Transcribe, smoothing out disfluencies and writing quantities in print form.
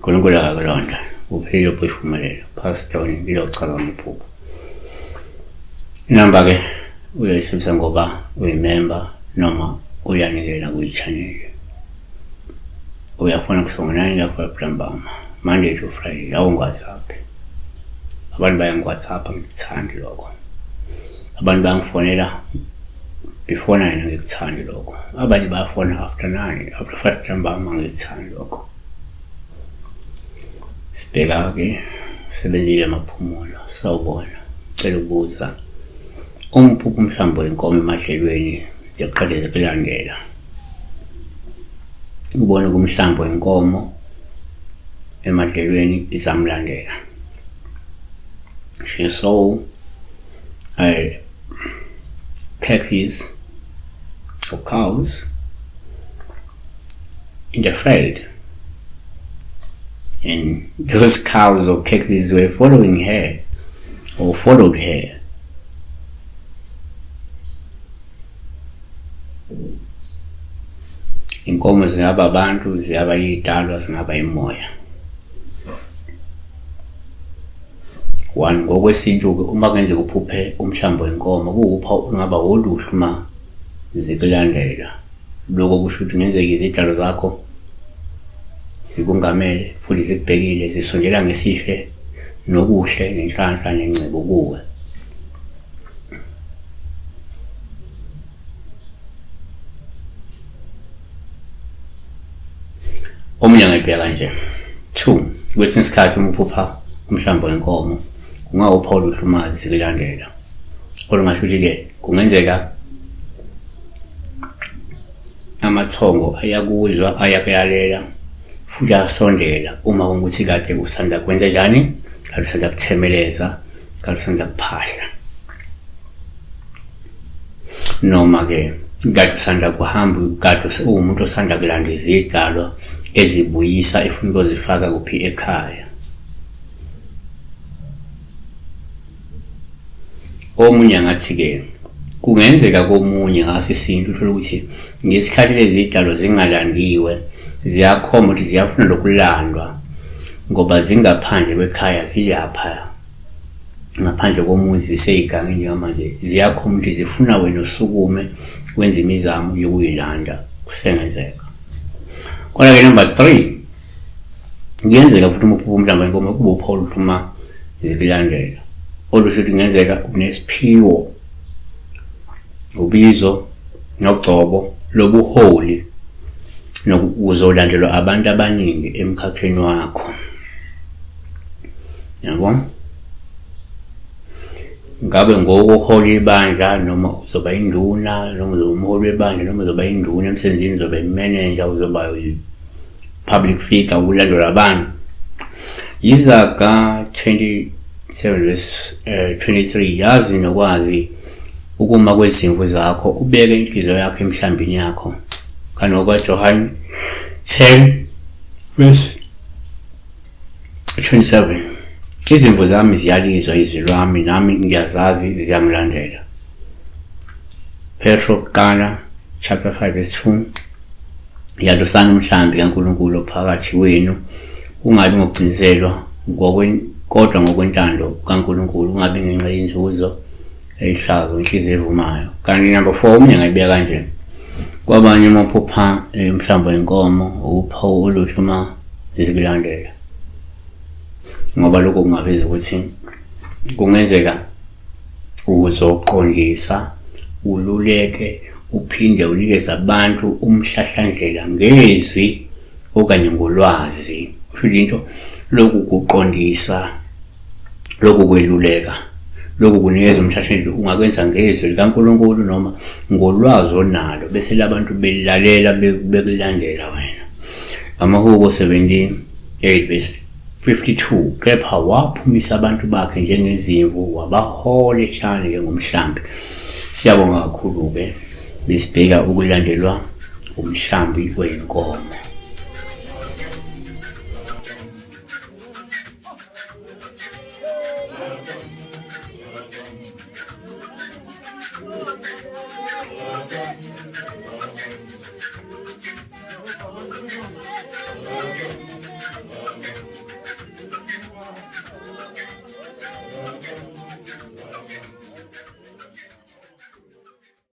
Unkulunkulu akakulonda uphilile uphefumulelo pastor impilo chaza amaphupho. Inamba ke uyayisebenzisa ngoba uyimember noma uyanikela kwi-channel. Uyafona kusuka ngo-9 kuya ku-5 ntambama Monday to Friday awungi-WhatsApp. Abantu bayangi-WhatsApp angikuthandi lokho. Abantu bayangifonela before 9 angikuthandi lokho. Abanye bayafona after 9 after 5 ntambama angikuthandi lokho. Sibheka-ke usebenzile Maphumulo, sawubona. Cela ukubuza uma uphupha umhlambi wenkomo emadlelweni ziqale zikulandela. Ubone kumhlambi wenkomo emadlelweni izamlandela. She saw cattle or cows in the field, and those cows or cattle were following her or followed her. Inkomo zingaba abantu, zingaba yidalwa, zingaba imoya. One, ngokwesintu-ke uma kungenzeka uphuphe umhlambi wenkomo kuwupha ungaba woluhle uma zikulandela. Lokho kusho ukuthi kungenzeka izidalo zakho zikungamele futhi zikubhekile zisondela ngesihle nokuhle nenhlanhla nengcebo kuwe. Omunye angayibheka kanje. 2 kwesinye isikhathi uma uphupha umhlambi wenkomo kungawupha oluhle uma zikulandela. Olungasho ukuthi-ke kungenzeka amathongo ayakuzwa ayakulalela futhi ayasondela uma kungukuthi kade usanda kwenza njani, kade usanda kuthemeleza, kade usanda kuphahla noma-ke kade usanda kuhamba kade uwumuntu osanda kulanda izidalwa ezibuyisa efuna ukuzifaka kuphi ekhaya. Omunye angathi-ke kungenzeka komunye ngaso isintu uthole ukuthi ngesikhathi lezi zidalwa zingalandiwe ziyakhomba ukuthi ziyafuna lokulandwa ngoba zingaphandle kwekhaya zilapha ngaphandle komuzi ziseyigangeni njengamanje ziyakhomba ukuthi zifuna wena usukume wenze imizamo yokuyilanda kusengenzeka. Kodwa-ke number 3 kuyenzeka futhi uma uphupha umhlamba inkomo kube uphawu oluhle uma zikulandela olusho ukuthi kungenzeka unesiphiwo ubizo nogcobo lobuholi uzolandelwa abantu abaningi emkhakheni wakho yabo ngabe ngokuhola ibandla noma uzoba induna noma uzoba umholi webandla noma uzoba induna emsebenzini uzoba imenenja uzoba public figure ukulandelwa abantu. Yizaga 27 verse 23 yazi nokwazi ukuma kwezimvu zakho ubeke inhliziyo yakho emhlambini yakho. Kanti ngokwaJohane 10 verse 27 izimvu zami ziyalizwa izwi lwami nami ngiyazazi ziyangilandela. Petro kuqala chapter 5 verse 2 Yalusani umhlambi kaNkulunkulu ophakathi kwenu, kungabi ngokucindezelwa kodwa ngokwentando kaNkulunkulu, kungabi ngenxa yenzuzo eyihlazo inhliziyo evumayo. Kanti number 4 omunye angayibeka kanje, kwabanye uma uphupha umhlambi wenkomo uphawu oluhle uma zikulandela, ngoba lokho kungaveza ukuthi kungenzeka Uzoqondisa, ululeke, uphinde unikeze abantu umhlahlandlela ngezwi okanye ngolwazi. Kusho into lokhu kuqondisa, lokhu kweluleka, lokhu kunikeza umhlahlandlela ungakwenza ngezwi likaNkulunkulu noma ngolwazi onalo bese labantu belalela bekulandela wena. Amahubo 78 verse 52 Kepha waphumisa abantu bakhe njengezimvu, wabahola ehlane njengomhlambi. Siyabonga kakhulu-ke, besibheka ukulandelwa umhlambi wezinkomo.